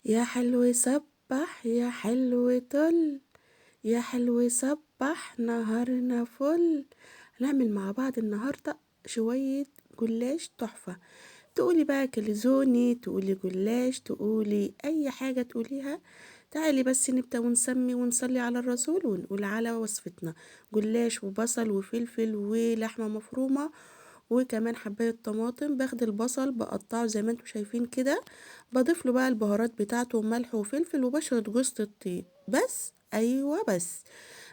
يا حلو صبح يا حلو طل، يا حلو صبح نهارنا فل. هنعمل مع بعض النهاردة شوية جلاش تحفة. تقولي بقى كلزوني، تقولي جلاش، تقولي أي حاجة تقوليها. تعالي بس نبدأ ونسمي ونصلي على الرسول ونقول على وصفتنا. جلاش وبصل وفلفل ولحمة مفرومة وكمان حباية طماطم. باخد البصل بقطعه زي ما انتم شايفين كده، بضيف له بقى البهارات بتاعته وملح وفلفل وبشرة جوزة الطيب بس، ايوه بس.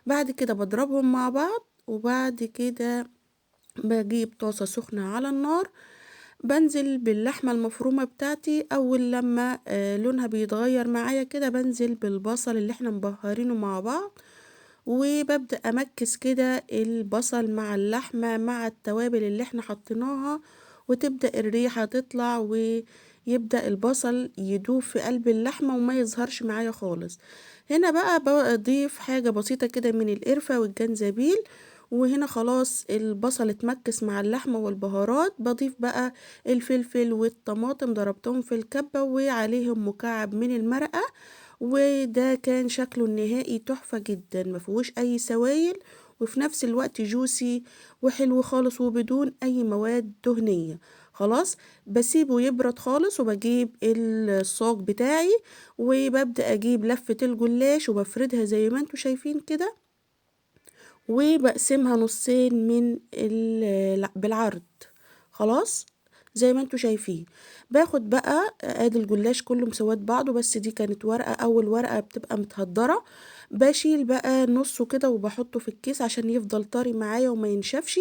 بعد كده بضربهم مع بعض، وبعد كده بجيب طاسة سخنة على النار، بنزل باللحمة المفرومة بتاعتي. أول لما لونها بيتغير معايا كده بنزل بالبصل اللي احنا مبهرينه مع بعض، وببدأ أمكس كده البصل مع اللحمة مع التوابل اللي احنا حطيناها، وتبدأ الريحة تطلع ويبدأ البصل يدوب في قلب اللحمة وما يظهرش معايا خالص. هنا بقى بضيف حاجة بسيطة كده من القرفة والجنزبيل، وهنا خلاص البصل اتمكس مع اللحمة والبهارات. بضيف بقى الفلفل والطماطم، ضربتهم في الكبة وعليهم مكعب من المرقة، وده كان شكله النهائي تحفة جدا، ما فيهوش أي سوائل وفي نفس الوقت جوسي وحلو خالص وبدون أي مواد دهنية. خلاص بسيبه يبرد خالص، وبجيب الصاج بتاعي وببدأ أجيب لفة الجلاش وبفردها زي ما انتم شايفين كده، وبقسمها نصين من بالعرض. خلاص زي ما انتم شايفين. باخد بقى ادي الجلاش كله مسوات بعضه، بس دي كانت ورقة، اول ورقة بتبقى متهدرة. بشيل بقى نصه كده وبحطه في الكيس عشان يفضل طري معايا وما ينشفش.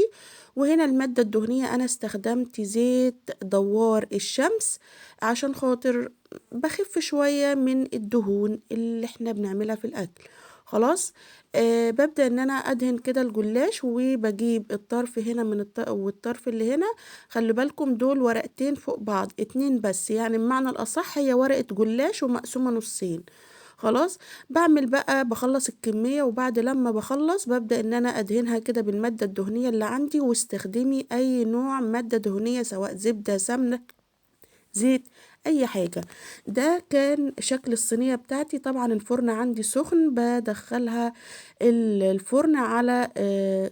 وهنا المادة الدهنية انا استخدمت زيت دوار الشمس عشان خاطر بخف شوية من الدهون اللي احنا بنعملها في الاكل. خلاص ببدأ ان انا ادهن كده الجلاش، وبجيب الطرف هنا من والطرف اللي هنا. خلي بالكم دول ورقتين فوق بعض، 2 بس، يعني بمعنى الاصح هي ورقة جلاش ومقسومة نصين. خلاص بعمل بقى بخلص الكمية، وبعد لما بخلص ببدأ ان انا ادهنها كده بالمادة الدهنية اللي عندي. واستخدمي اي نوع مادة دهنية، سواء زبدة، سمنة، زيت، اي حاجة. ده كان شكل الصينية بتاعتي. طبعا الفرن عندي سخن، بدخلها الفرن على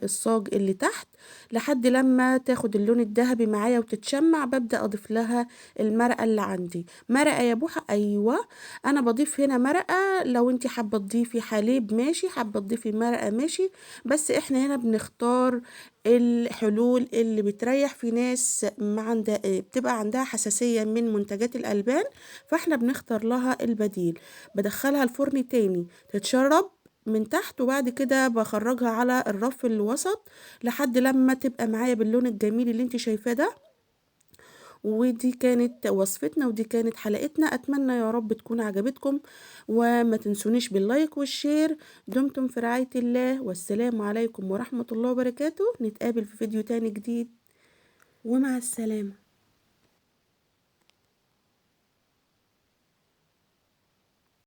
الصاج اللي تحت لحد لما تاخد اللون الذهبي معايا وتتشمع. ببدأ اضيف لها المرقة اللي عندي. مرقة يا بوحة؟ ايوه انا بضيف هنا مرقة. لو انت حابة تضيفي حليب ماشي، حابة تضيفي مرقة ماشي، بس احنا هنا بنختار الحلول اللي بتريح. في ناس ما عندها، بتبقى عندها حساسية من منتجات الألبان، فاحنا بنختار لها البديل. بدخلها الفرن تاني تتشرب من تحت، وبعد كده بخرجها على الرف اللي وسط لحد لما تبقى معايا باللون الجميل اللي انت شايفاه ده. ودي كانت وصفتنا ودي كانت حلقتنا. أتمنى يا رب تكون عجبتكم، وما تنسونيش بال like وال share. دمتم في رعاية الله، والسلام عليكم ورحمة الله وبركاته. نتقابل في فيديو تاني جديد، ومع السلامة.